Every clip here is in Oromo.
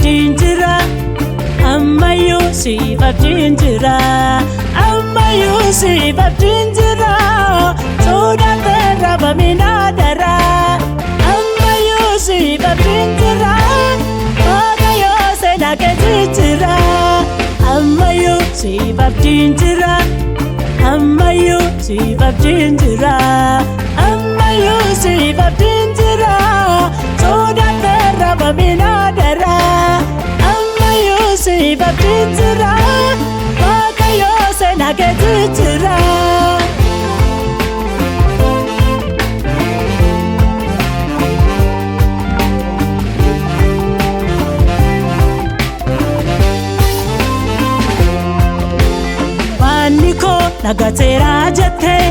abdiin jira, ammayyuu siif abdiin jira, ammayyuu siif abdiin jira, soodaan raabamina dara. Ammayyuu siif abdiin jira, Waaqayyoo seenaa kee jira. Ammayyuu siif abdiin jira, ammayyuu siif abdiin jira, ammayyuu siif abdiin jira, soodaan raabamina dara. Ammayyuu siif abdiin jira, Waaqayyoo seenaa kee jira. Waanni koo nagateeraa jettee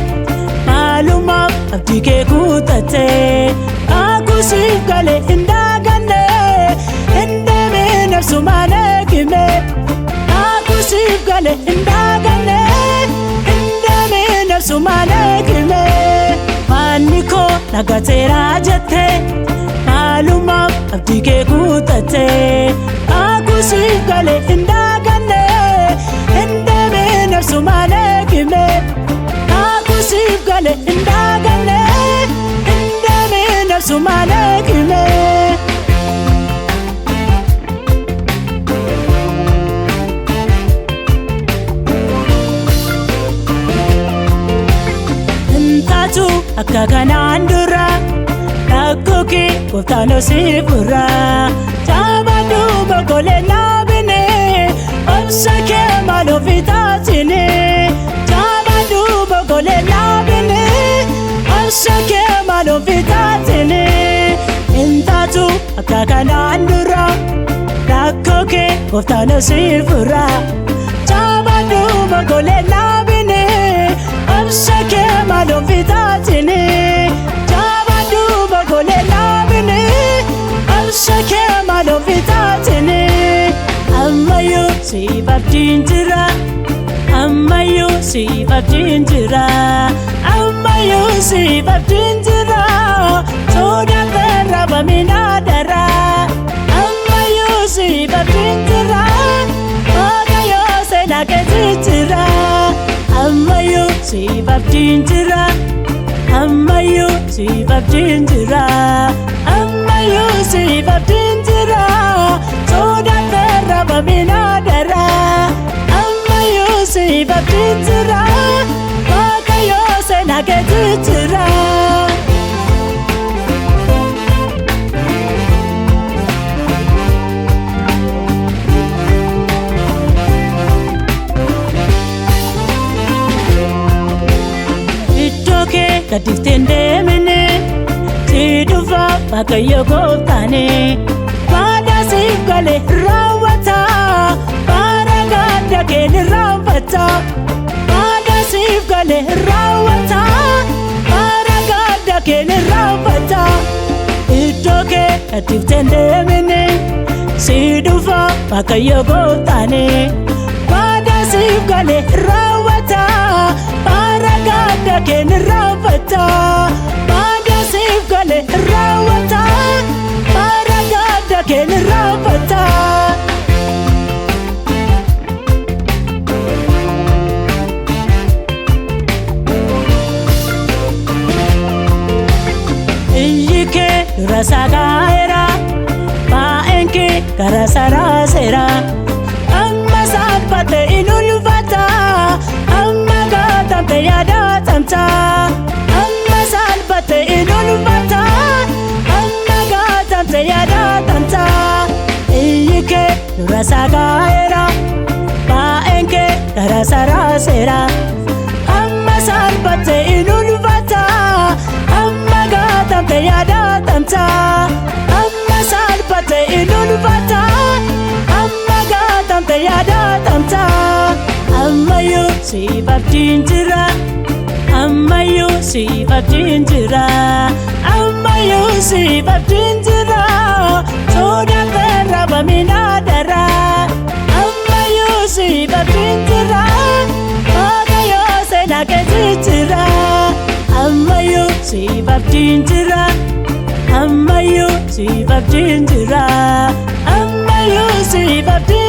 maalumaaf abdii kee kuutattee akaakuu siif galee hin daaganne hin deebiin ibsumaan eegime akaakuu siif galee hin daaganne hin deebiin ibsumaan eegime. Waanni koo nagateeraa jettee maalumaaf abdii kee kuutattee akaakuu siif galee hin daaganne hin deebiin ibsumaan eegime akaakuu siif galee hin daaganne hin deebiin ibsumaan eegime. Hin taatu akka kanaan dura rakkoo kee gooftaan si fura. Jabaadhu boqolee naabine obsa kee maal ofii taasine. Jabaadhu boqolee naabine obsa kee maal ofii taasine. Hin taatu akka kanaan dura rakkoo kee gooftaan si fura. Jabaadhu boqolee naabine obsa kee maal ofii taasine. Jabaadhu boqolee naabine obsa kee maal ofii taasine. Ammayyuu siif abdiin jira, ammayyuu siif abdiin jira, ammayyuu siif abdiin jira, soodaan raabamina dara. Ammayyuu siif abdiin jira, Waaqayyoo seenaa kee jira. Ammayyuu siif abdiin jira, ammayyuu siif abdiin jira, ammayyuu siif abdiin jira, soodaan raabamina dara. Ammayyuu siif abdiin jira, Waaqayyoo seenaa kee jira. Iddoo kee gadhiiftee hin deemine si dhufa Waaqayyo gooftaani. Waadaa siif galee raawwata, bara gadda kee ni raawwata. Waadaa siif galee raawwata, bara gadda kee ni raawwata. Iddoo kee gadhiiftee hin deemine si dhufa Waaqayyo gooftaani. Waadaa siif galee raawwata, bara gadda kee ni raawwata. Waadaa siif galee raawwata, bara gadda kee ni raawwata. Iyyi kee dura sagaa'eera, baa'een kee gara saraaseera. Amma salphate in ulfata, amma gaatamte yaadatamta. Amma salphate in ulfata, amma gaatamte yaadatamta. Iyyi kee dura sagaa'eera, baa'een kee gara saraaseera. Amma salphate in ulfata, amma gaatamte yaadatamta. Amma salphate in ulfata, amma gaatamte yaadatamta. Ammayyuu siif abdiin jira, ammayyuu siif abdiin jira, ammayyuu siif abdiin jira, soodaan raabamina dara. Ammayyuu siif abdiin jira, Waaqayyoo seenaa kee jira. Ammayyuu siif abdiin jira, ammayyuu siif abdiin jira. Ammayyuu siif abdii.